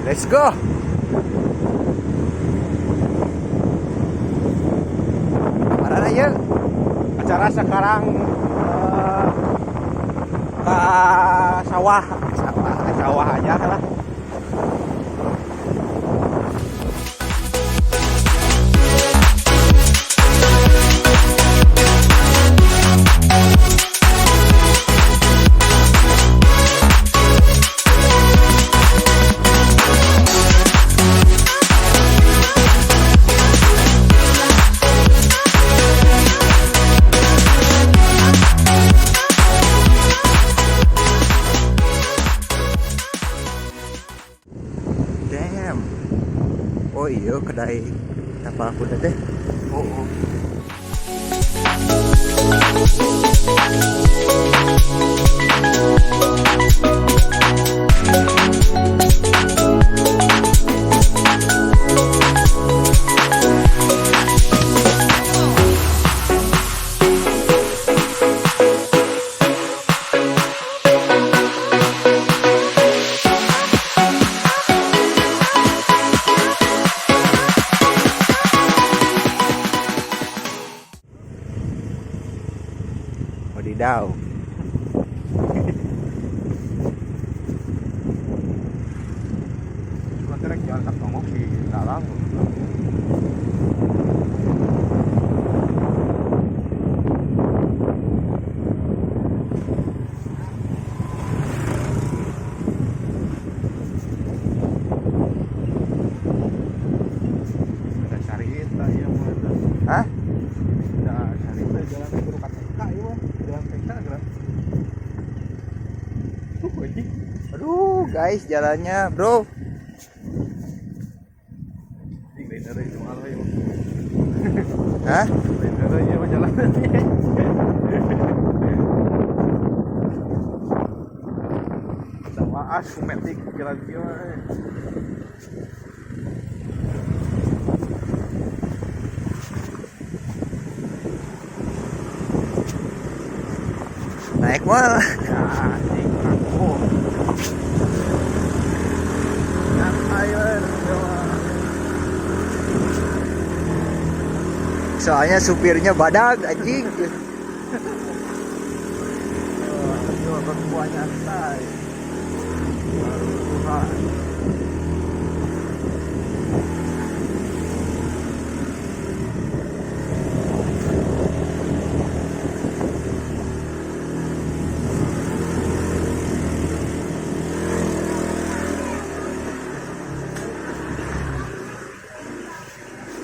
Let's go. Kemana ya? Acara sekarang ke sawah, Sawah. sawah aja lah. Damn. Oh iya kedai tapal kuda teh. Oh, oh. Wadidaw. Cuma trek jalan tak tongok di dalam. Ada carita ya mah. Hah? Ada carita jalan kudu ka TK ieu mah. Jalan TK gerak. Tuh anjing. Aduh, guys, jalannya, bro. Anjing lain dari itu malah ya. Hah? Lain dari ieu mah jalan. Ada waas kumetik jalan kieu mah. Naik mal. Ya, anjing aku. Nyantai we, ieu mah. Soalnya supirnya badag anjing. Oh, ieu mah nyantai. Baru Tuhan.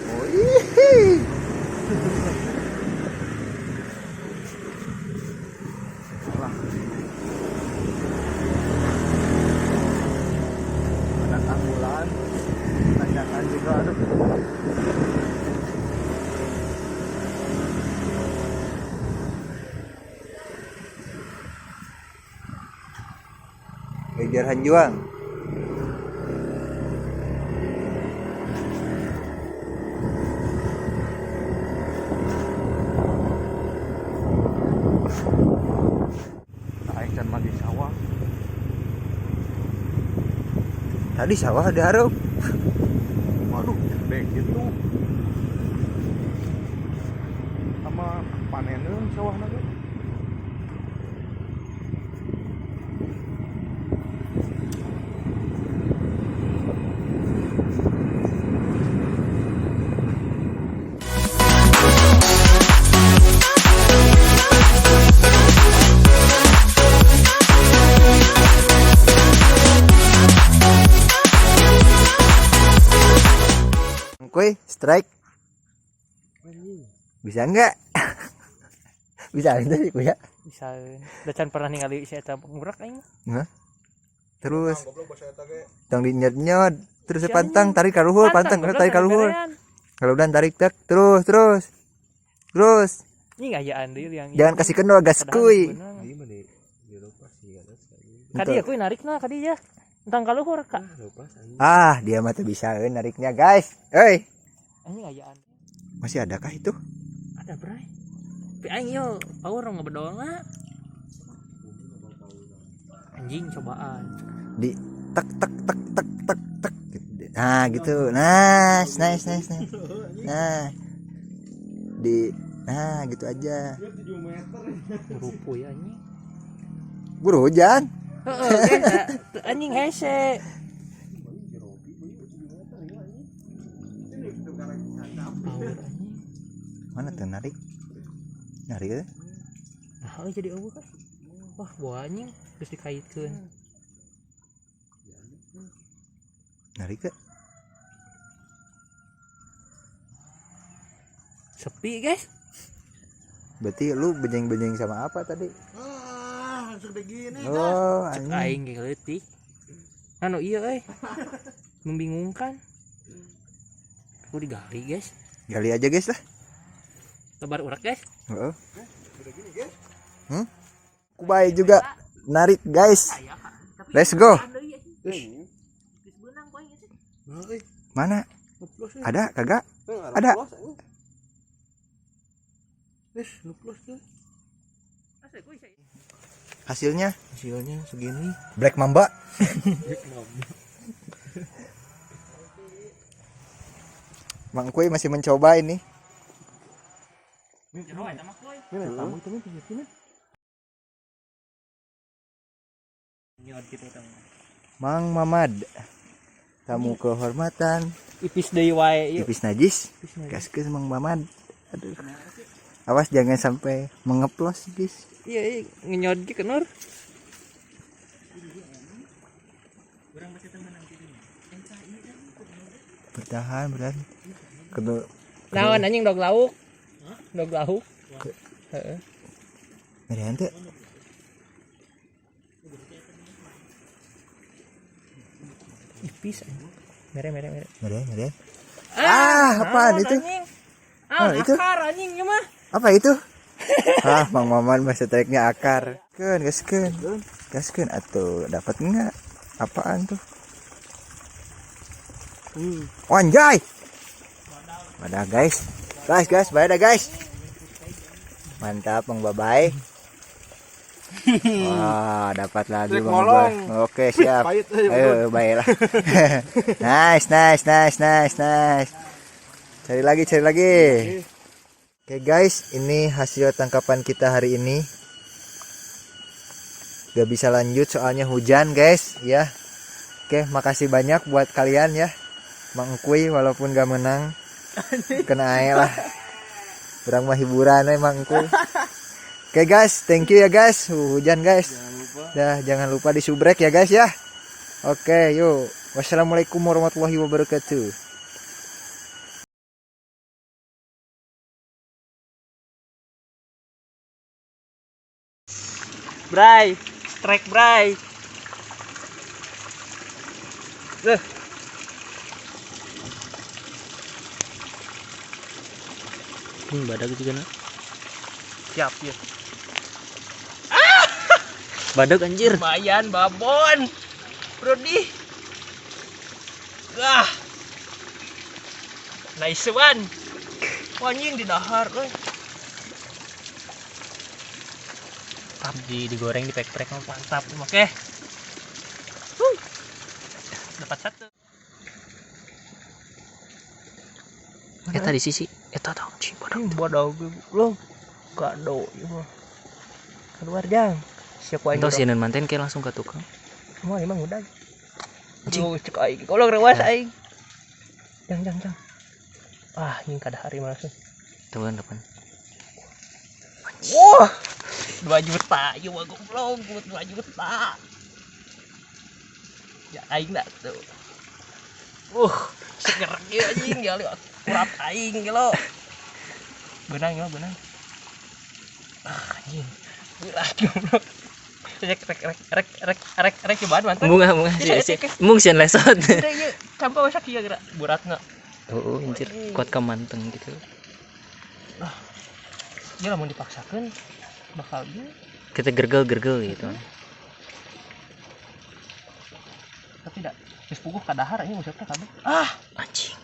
Oh, ihi. Lah. Ada tanggulan, tanjakan juga, aduh. Ngejar hanjuang. Aing can mandi sawah. Tadi sawah ada hareup. Waduh, gede gitu. Sama paneneun sawahna ge. Kuy, strike. Bisa enggak? Bisa itu sih kuya. Bisa. Da can pernah ningali si eta ngurak aing. Hah? Terus Goblok bahasa eta ge. tong dinyet-nyet, terus Si pantang anjing. tarik ka luhur, pantang goblok, tarik ka luhur. berean. Kalau udah tarik tak terus terus. Terus Ini ngayaan deui yang jangan kasih kendor gas Padahal kuy. beunang. Di mana di lepas sih kan Ka dieu kuy narikna ka dieu. Entang ka luhur ka. lepas anjing. Ah, dia mah teu bisa euy nariknya, guys. Euy, Anjing ngayaan. masih adakah itu? Ada bray. Tapi aing yo power ngebedolna. Anjing cobaan. Di tek tek tek tek tek tek. Nah, gitu. Nice, nice, nice, nice. Nah. Di nah, gitu aja. Rupu ya anjing. Buru hujan. Heeh, anjing hese. Mana tuh narik? Narik ya? Nah, jadi eueuh kan. Wah, bawa anjing geus dikaitkeun. Narik ke? Sepi, guys. Berarti lu bejeng-bejeng sama apa tadi? Ah, langsung begini. Oh, anjing. Aing ge leutik. Anu ieu euy. Membingungkan. Aku digali, guys. Gali aja, guys lah. Lebar urak, guys. Heeh. Kubai juga narik, guys. Let's go. Mana? Ada kagak? Ada. Hasilnya? Hasilnya segini. Black Mamba. Mang Kuy masih mencoba ini. Mang Mamad, tamu kehormatan. Ipis deui wae ieu. Ipis najis. Gaskeun Mang Mamad. Aduh. Awas jangan sampai mengeplos, guys. Iya, iya, ngenyod ge kenur. Bertahan, bertahan. Kudu Naon anjing dog lauk. Dog lauk. Heeh. Merian teh. Ipis anjing. Mere mere mere. Merian, merian. Ah, apaan itu? Ah, itu? Akar anjing ieu mah. Apa itu? Ah, Mang Maman bahasa treknya akar. Keun, gaskeun. Gaskeun atuh, dapat enggak? Apaan tuh? Anjay. Wadah guys. Guys, guys, bayar dah guys. Mantap Bang Babai. Wah, dapat lagi Bang Babai. Oke, siap. Ayo, baiklah. Nice, nice, nice, nice, nice. Cari lagi, cari lagi. Oke guys, ini hasil tangkapan kita hari ini. Gak bisa lanjut soalnya hujan guys, ya. Oke, makasih banyak buat kalian ya. Mang Kuy walaupun gak menang, kena ae lah. Kurang mah hiburan Mang Kuy. Oke guys, thank you ya guys. Hujan guys. Jangan lupa. Dah, jangan lupa di subrek ya guys ya. Oke, yuk. Wassalamualaikum warahmatullahi wabarakatuh. Bray, strike bray. Ini badak juga nak. Siap ya. Badak anjir. Lumayan babon. Brodi. Wah. Nice one. Wah, anjing di dahar euy. Mantap digoreng di pek-pek mantap. Oke. Dapat satu. Eta di sisi, eta tahu anjing badak. Bodoh belum. Kado ieu mah. Keluar jang. Siap wae. Entos sieun manten ke langsung ke tukang. Emang emang udah. Anjing cek aing. Kolong rewas aing. Jang jang jang. Ah, anjing kada hari mah langsung. Tuh depan. Wah. 2 juta, ieu mah goblok, 2 juta. Ya aing dah tuh. Seger ieu anjing ya kurap aing gelo. Benang ya, benang. Ah, anjing. Berat goblok. Rek rek rek rek rek rek rek cobaan mantap. Bunga bunga sih. Mung sieun lesot. Udah ieu campa masak ieu geura beratna. Oh, anjir, kuat ka manteng gitu. Ah. Ieu lamun dipaksakeun bakal ieu kita gergel-gergel gitu. Tapi tidak geus puguh ka dahar anjing maksudna kabeh. Ah, anjing.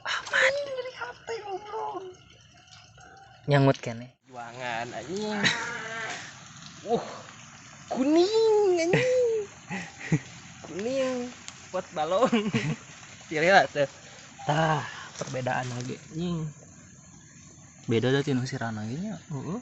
Aman. Nyeri hati goblok. Nyangut kene. Juangan anjing. Kuning anjing. Kuning. Pot balong. Lihat tuh. Tah, perbedaan lagi. Anjing. Beda da tinu sirana ge nya. Heeh.